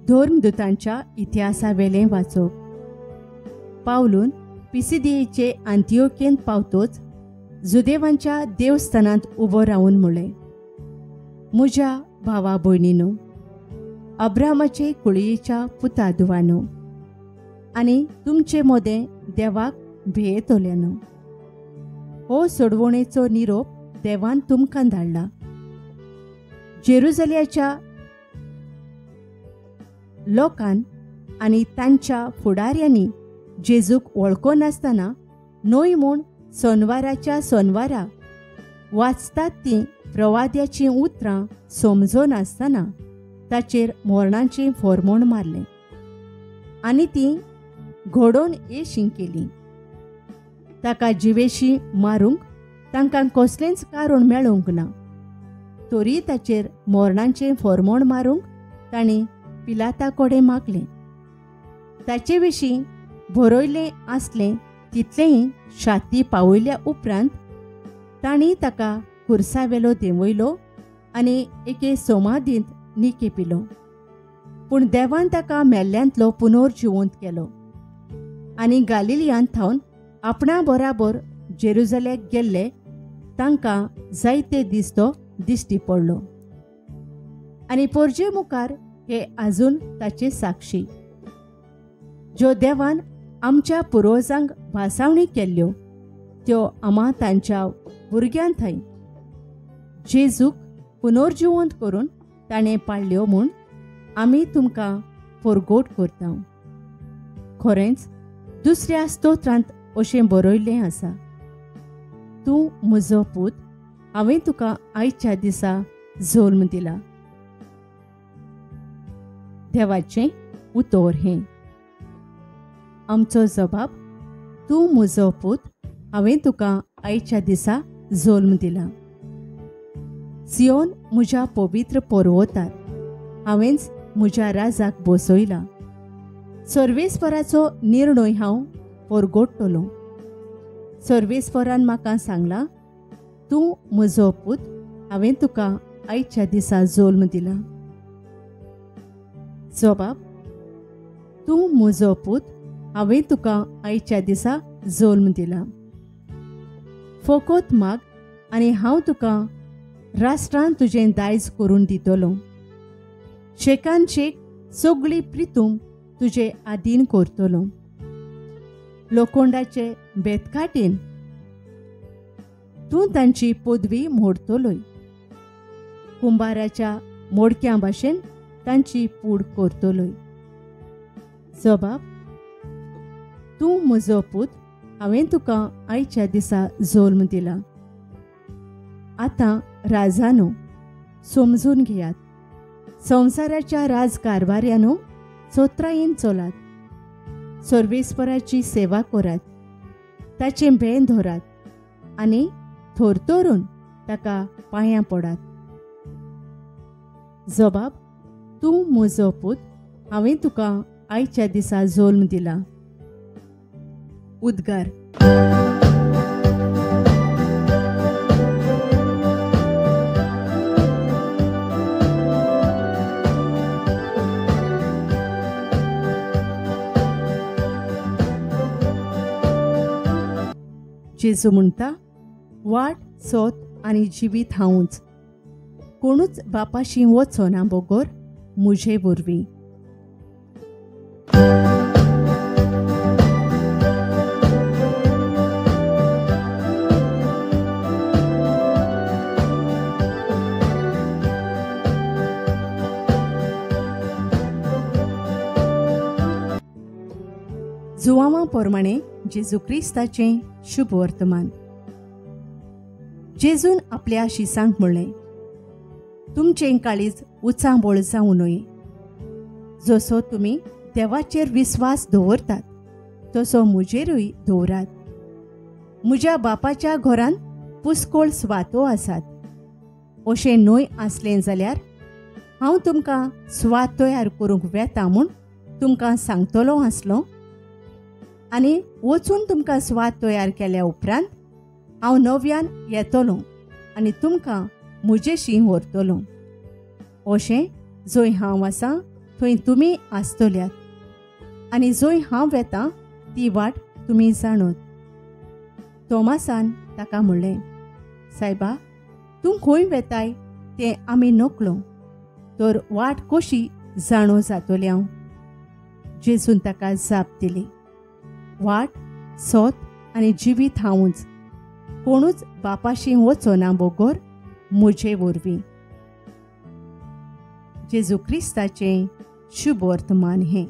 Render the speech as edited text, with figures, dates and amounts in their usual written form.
धर्मदूतांच्या इतिहासावेलें वाचप. पावलून पिसिदियेचे आंतिओकेंत पावतोच जुदेवांच्या देवस्थानांत उबो रावन म्हळें, म्हज्या भावा भयणीनो, अब्रामाचे कुळयेच्या पुता धुवानो आनी तुमचे मदें देवाक भियेतल्यानो, हो सोडवणेचो निरोप देवान तुमकां धाडला. जेरुजल्याच्या लोकान आनी तांच्या फुडाऱ्यांनी जेजूक वळखनासतना न्हय म्हूण सोनवाराच्या सोनवारा वाचतात तीं प्रवाद्याचीं उतरां समजनासतना ताचेर मोरणाचें फॉर्मोण मारलें आनी तीं घडोवन येशीं केलीं. ताका जिवेशी मारूंक तांकां कसलेंच कारण मेळूंक ना, तरी ताचेर मोरणाचें फॉर्मोण मारूंक तांणी पिलाता कडेन मागलें. ताचे विशीं बरयलें आसलें तितलेंय शाती पावयल्या उपरांत तांणी ताका खुर्सावेलो देंवयलो आनी एके सोमादींत निकेपिलो. पूण देवान ताका मेल्ल्यांतलो पुनर्जिवंत केलो आनी गालिलियांत थावन आपणा बराबर जेरुजलेक गेल्ले तांकां जायते दीस तो दिश्टी पडलो आनी पोरजे मुखार हे आजून ताचे साक्षी, ज्यो देवान आमच्या पुर्वजांक भासावणी केल्ल्यो त्यो आमा तांच्या भुरग्यां थंय जेजूक पुनर्जिवंत करून ताणें पाळ्ळ्यो म्हूण आमी तुमकां फोरगोट करता. खरेंच दुसऱ्या स्तोत्रांत अशें बरयल्लें आसा, तूं म्हजो पूत, हांवें तुका आयच्या दिसा जल्म दिला. देवाचें उतर हें. आमचो जबाब, तूं म्हजो पूत, हांवें तुका आयच्या दिसा जल्म दिला. सियोन म्हज्या पवित्र पर्वतार हांवेंच म्हज्या राजाक बसयला. सर्वेस्पराचो निर्णय हांव परगोडटलो. सर्वेस्परान म्हाका सांगलां, तूं म्हजो पूत, हांवें तुका आयच्या दिसा जल्म दिला. जबाब, तूं म्हजो पूत, हांवें तुका आयच्या दिसा जल्म दिला. फकत माग आनी हांव तुका राष्ट्रान तुजें दायज करून दितलो. शेकान शेक सगळी प्रितूम तुजे आदीन करतलो. लोखंडाचे बेतकाटीन तूं तांची पदवी मोडतलोय, कुंभाराच्या मोडक्यां भाशेन तांची पूड करतलोय. जबाब, तूं म्हजो पूत, हांवें तुका आयच्या दिसा जल्म दिला. आतां राजानो समजून घेयात, संवसाराच्या राजकारभाऱ्यानो चोत्रायेन चलात, सर्वेस्पराची सेवा करात, ताचें भें धरात आनी थरथरून ताका पांयां पडात. जबाब, तूं म्हजो पूत, हांवें तुका आयच्या दिसा जल्म दिला. उद्गार. जेजू म्हणटा, वाट, सोत आनी जिवीत हांवूच, कोणूच बापाशी वचना बगर म्हजे वरवीं. जुवांवा प्रमाणे जेजू क्रिस्ताचें शुभ वर्तमान. जेजून आपल्या शिसांक म्हणलें, तुमचें काळीज उचांबळ जावं न्हय. जसो तुमी देवाचेर विस्वास दवरतात तसो म्हजेरूय दवरात. म्हज्या बापाच्या घरांत पुस्कोळ स्वातो आसात. अशें न्हय आसलें जाल्यार हांव तुमकां स्वात तयार करूंक वेता म्हूण तुमकां सांगतलो आसलो. आनी वचून तुमकां स्वाद तयार केल्या उपरांत हांव नव्यान येतलो आनी तुमकां म्हजेशी व्हरतलो. अशें जंय हांव आसा थंय तुमी आसतल्यात आनी जंय हांव वेतां ती वाट तुमी जाणत. तोमासान ताका म्हणलें, सायबा, तूं खंय वेताय तें आमी नकळो, तर वाट कशी जाणो जातली हांव? जेजून ताका जाप दिली, वाट, सत आनी जिवीत हांवूच. कोणूच बापाशी वचना बगर म्हजे वरवीं. जेजू क्रिस्ताचें शुभ वर्तमान हें.